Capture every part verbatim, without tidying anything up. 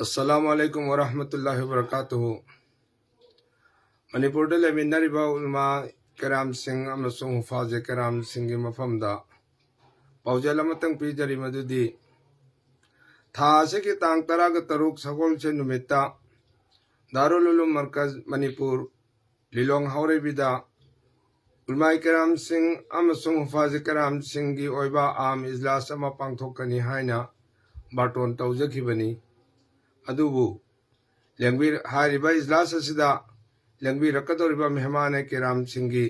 ꯑꯁꯂꯥꯃꯨ ꯑꯂꯥꯏꯀꯨꯝ ꯋꯔꯍꯃꯇꯨꯜꯂꯥꯍꯤ ꯋꯕꯔꯀꯥꯇꯨꯍꯨ꯫ ꯃꯅꯤꯄꯨꯔꯗ ꯂꯩꯃꯤꯟꯅꯔꯤꯕ ꯎꯂꯃꯥ ꯀꯔꯥꯝꯁꯤꯡ ꯑꯃꯁꯨꯡ ꯍꯨꯐꯥꯖꯦ ꯀꯔꯥꯝꯁꯤꯡꯒꯤ ꯃꯐꯝꯗ ꯄꯥꯎꯖꯦꯜ ꯑꯃꯇꯪ ꯄꯤꯖꯔꯤ, ꯃꯗꯨꯗꯤ ꯊꯥ ꯑꯁꯤꯒꯤ ꯇꯥꯡ ꯇꯔꯥꯒ ꯇꯔꯨꯛ ꯁꯒꯣꯜꯁꯦꯟ ꯅꯨꯃꯤꯠꯇ ꯗꯥꯔꯨꯜ ꯎꯂꯨꯝ ꯃꯔꯀꯖ ꯃꯅꯤꯄꯨꯔ ꯂꯤꯂꯣꯡ ꯍꯥꯎꯔꯩꯕꯤꯗ ꯎꯂꯃꯥꯏ ꯀꯔꯥꯝꯁꯤꯡ ꯑꯃꯁꯨꯡ ꯍꯨꯐꯥꯖ ꯀꯔꯥꯝꯁꯤꯡꯒꯤ ꯑꯣꯏꯕ ꯑꯥꯝ ꯏꯖꯂꯥꯁ ꯑꯃ ꯄꯥꯡꯊꯣꯛꯀꯅꯤ ꯍꯥꯏꯅ ꯕꯥꯔꯇꯣꯟ ꯇꯧꯖꯈꯤꯕꯅꯤ꯫ ꯑꯗꯨꯕꯨ ꯂꯦꯡꯕꯤ-, ꯍꯥꯏꯔꯤꯕ ꯏꯖꯂꯥꯁ ꯑꯁꯤꯗ ꯂꯦꯡꯕꯤꯔꯛꯀꯗꯧꯔꯤꯕ ꯃꯦꯍꯃꯥꯟ ꯀꯤꯔꯥꯝꯁꯤꯡꯒꯤ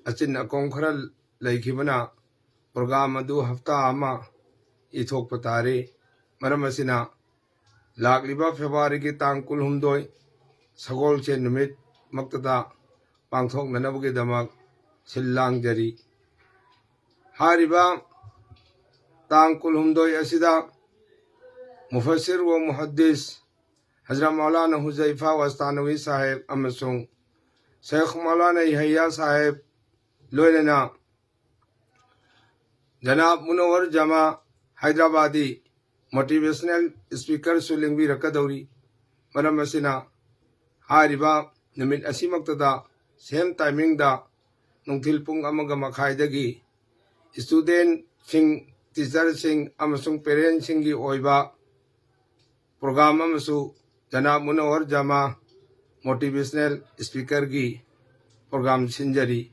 ꯑꯆꯤꯟ ꯑꯀꯣꯝ ꯈꯔ ꯂꯩꯈꯤꯕꯅ ꯄ꯭ꯔꯣꯒ꯭ꯔꯥꯝ ꯑꯗꯨ ꯍꯞꯇꯥ ꯑꯃ ꯏꯊꯣꯛꯄ ꯇꯥꯔꯤ꯫ ꯃꯔꯝ ꯑꯁꯤꯅ ꯂꯥꯛꯂꯤꯕ ꯐꯦꯕ꯭ꯔꯨꯋꯥꯔꯤꯒꯤ ꯇꯥꯡ ꯀꯨꯟꯍꯨꯝꯗꯣꯏ ꯁꯒꯣꯜꯁꯦꯟ ꯅꯨꯃꯤꯠꯃꯛꯇꯗ ꯄꯥꯡꯊꯣꯛꯅꯅꯕꯒꯤꯗꯃꯛ ꯁꯤꯜ ꯂꯥꯡꯖꯔꯤ꯫ ꯍꯥꯏꯔꯤꯕ ꯇꯥꯡ ꯀꯨꯟꯍꯨꯝꯗꯣꯏ ꯑꯁꯤꯗ ꯃꯨꯐꯁꯤꯔ ꯋ ꯃꯨꯍꯗꯤꯁ ꯍꯖꯔꯠ ꯃꯧꯂꯥꯅꯥ ꯍꯨꯖꯩꯐꯥ ꯋꯥꯁꯇꯥꯅꯋꯤ ꯁꯥꯍꯦꯕ ꯑꯃꯁꯨꯡ ꯁꯦꯈ ꯃꯧꯂꯥꯅꯥ ꯌꯍꯌꯥ ꯁꯥꯍꯦꯕ, ꯂꯣꯏꯅꯅ ꯖꯅꯥꯕ ꯃꯨꯅꯧꯋꯔ ꯖꯃꯥ ꯍꯥꯏꯗ꯭ꯔꯕꯥꯗꯤ ꯃꯣꯇꯤꯚꯦꯁꯅꯦꯜ ꯁ꯭ꯄꯤꯀꯔꯁꯨ ꯂꯦꯡꯕꯤꯔꯛꯀꯗꯧꯔꯤ꯫ ꯃꯔꯝ ꯑꯁꯤꯅ ꯍꯥꯏꯔꯤꯕ ꯅꯨꯃꯤꯠ ꯑꯁꯤꯃꯛꯇꯗ ꯁꯦꯝ ꯇꯥꯏꯃꯤꯡꯗ ꯅꯨꯡꯊꯤꯜ ꯄꯨꯡ ꯑꯃꯒ ꯃꯈꯥꯏꯗꯒꯤ ꯁ꯭ꯇꯨꯗꯦꯟꯠꯁꯤꯡ, ꯇꯤꯆꯔꯁꯤꯡ ꯑꯃꯁꯨꯡ ꯄꯦꯔꯦꯟꯠꯁꯤꯡꯒꯤ ꯑꯣꯏꯕ ꯄ꯭ꯔꯣꯒ꯭ꯔꯥꯝ ꯑꯃꯁꯨ ꯖꯅꯥꯕ ꯃꯨꯅꯧꯋꯔ ꯖꯃꯥ ꯃꯣꯇꯤꯚꯦꯁꯅꯦꯜ ꯁ꯭ꯄꯤꯀꯔꯒꯤ ꯄ꯭ꯔꯣꯒ꯭ꯔꯥꯝ ꯁꯤꯟꯖꯔꯤ꯫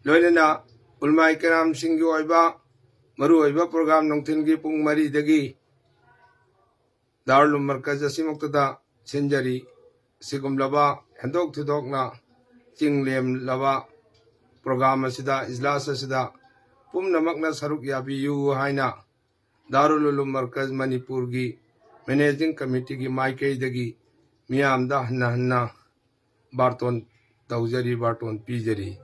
ꯂꯣꯏꯅꯅ ꯎꯂꯃꯥꯏ ꯀꯔꯥꯝꯁꯤꯡꯒꯤ ꯑꯣꯏꯕ ꯃꯔꯨꯑꯣꯏꯕ ꯄ꯭ꯔꯣꯒ꯭ꯔꯥꯝ ꯅꯨꯡꯊꯤꯜꯒꯤ ꯄꯨꯡ ꯃꯔꯤꯗꯒꯤ ꯗꯥꯔꯨꯜ ꯃꯔꯀꯖ ꯑꯁꯤꯃꯛꯇꯗ ꯁꯤꯟꯖꯔꯤ꯫ ꯁꯤꯒꯨꯝꯂꯕ ꯍꯦꯟꯗꯣꯛ ꯊꯣꯏꯗꯣꯛꯅ ꯆꯤꯡ ꯂꯦꯝꯂꯕ ꯄ꯭ꯔꯣꯒ꯭ꯔꯥꯝ ꯑꯁꯤꯗ, ꯏꯖꯂꯥꯁ ꯑꯁꯤꯗ ꯄꯨꯝꯅꯃꯛꯅ ꯁꯔꯨꯛ ꯌꯥꯕꯤꯌꯨ ꯍꯥꯏꯅ ꯗꯥꯔꯨꯜ ꯎꯂꯨꯝ ꯃꯔꯀꯖ ꯃꯅꯤꯄꯨꯔꯒꯤ ꯃꯦꯅꯦꯖꯤꯡ ꯀꯃꯤꯇꯤꯒꯤ ꯃꯥꯏꯀꯩꯗꯒꯤ ꯃꯤꯌꯥꯝꯗ ꯍꯟꯅ ꯍꯟꯅ ꯕꯥꯔꯇꯣꯟ ꯇꯧꯖꯔꯤ, ꯕꯥꯔꯇꯣꯟ ꯄꯤꯖꯔꯤ꯫